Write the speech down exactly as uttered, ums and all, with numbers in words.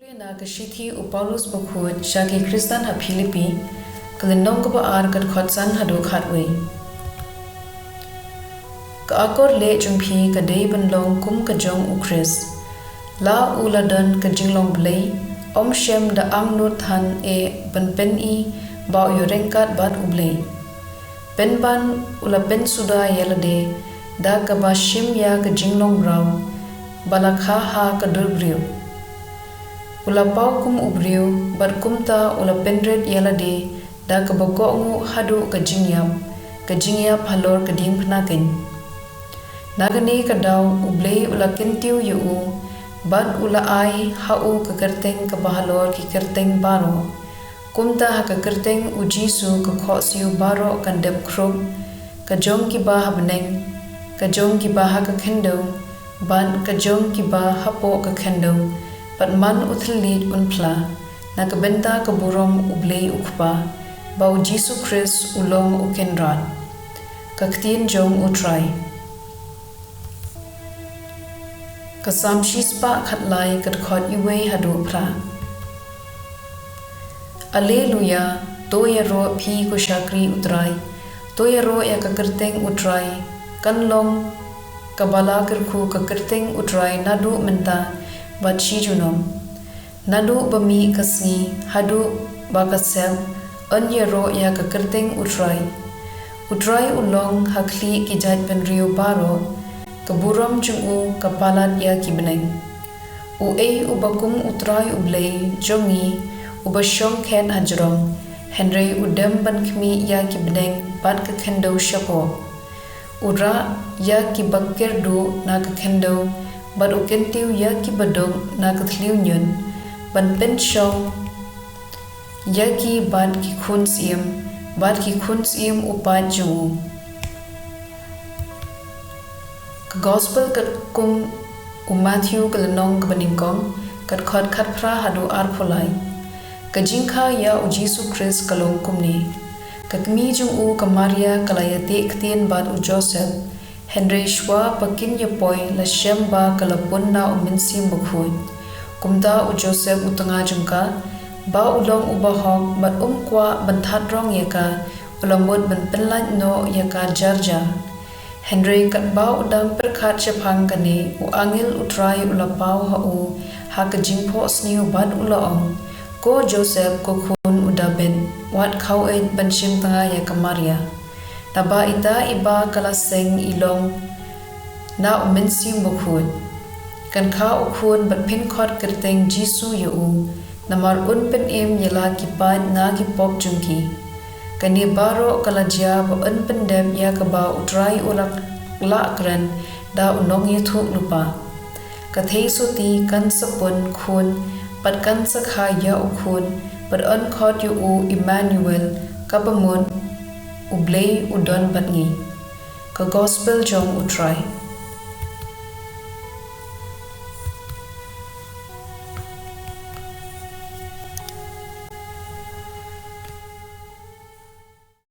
Pule na ka shithi u Paulus bakhuid sha ki Khristan ha Philippi, ka lynnong kaba ar, ka dkhot san haduh khatwei. Ka akor leh jong phi ka dei ban long kum ka jong u Khrist. La u la don ka jinglong Blei, um shym da angnud than eh ban pyni ba u ïoh ryngkat bad u Blei. Pynban u la pynsuda ïa lade da kaba shim ïa ka jinglong mraw ba la kha ha ka dur briew. U la paw kum u briew, bad kumta u la pynrit ïa lade da kaba kohnguh haduh ka jingïap, ka jingïap halor ka diengphna keiñ. Na kane ka daw u Blei u la kyntiew ïa u, bad u la ai ha u ka kyrteng kaba halor ki kyrteng baroh. Kumta ha ka kyrteng u Jisu ka khohsiew baroh kan dem khrup, ka jong kiba ha bneng, ka jong kiba ha ka khyndew, bad ka jong kiba hapoh ka khyndew, bad man u thylliej un phla, na ka bynta ka burom u Blei u Kpa, ba u Jisu Khrist u long u Kynrad. Ka ktien jong u Trai. Ka Salm shispah khatlai, ka dkhot iwei haduh phra. Alleluia, to ïaroh phi ko shakri u Trai. To ïaroh ïa ka kyrteng u Trai. Kan long kaba la kyrkhu ka kyrteng u Trai naduh mynta bad shi junom. Naduh ba mih ka sngi haduh ba ka sep, yn ïaroh ïa ka kyrteng u Trai. U Trai u long ha khlieh ki jaitbynriew baroh, ka burom jong u ka palat ïa ki bneng. Uei uba kum u Trai u Blei jong ngi, uba shong khet hajrong, hynrei u dem ban khmih ïa ki bneng bad ka khyndew shapoh. U rah ïa kiba kyrduh na ka khyndew, bad u kyntiew ïa kiba duk na ka thliew ñiut, ban pynshong ïa ki bad ki khun syiem, bad ki khun syiem u paid jong u. Ka Gospel katkum u Mathaiw, ka lynnong kaba nyngkong, ka dkhot khatphra haduh arphew lai. Ka jingkha ïa u Jisu Khrist ka long kumne. Ka kmie jong u ka Maria ka la ïateh ktien bad u Joseph, hynrei shuwa ba kin ïa poi la shem ba ka la pun na u Mynsiem Bakhuid. Kumta u Joseph u tnga jong ka, ba u long u bahok bad um kwah ban thad rong ïa ka, u la mut ban pynlait noh ïa ka jar jar. Hynrei katba u dang pyrkhat shaphang kane, u angel u Trai u la paw ha u ha ka jingphohsniew bad u la ong, Ko Joseph ko khun u Dabid, wat khaweit ban shim tnga ïa ka Maria. Naba ita iba ka la seng i long na u Mynsiem Bakhuid. Kan kha u khun bad phin khot kyrteng Jisu ïa u, namar un pynim ïa la ki paid na ki pop jong ki. Kane baroh ka la jia ba yn pyndep ïa kaba u Trai u la lah kren da u nongïathuhlypa. Ka theisotti kan sa pun khun, bad kan sa kha ïa u khun, bad yn khot ïa u Immanuel, kaba mut, U Blei u don bad ngi. Ka Gospel jong u Trai.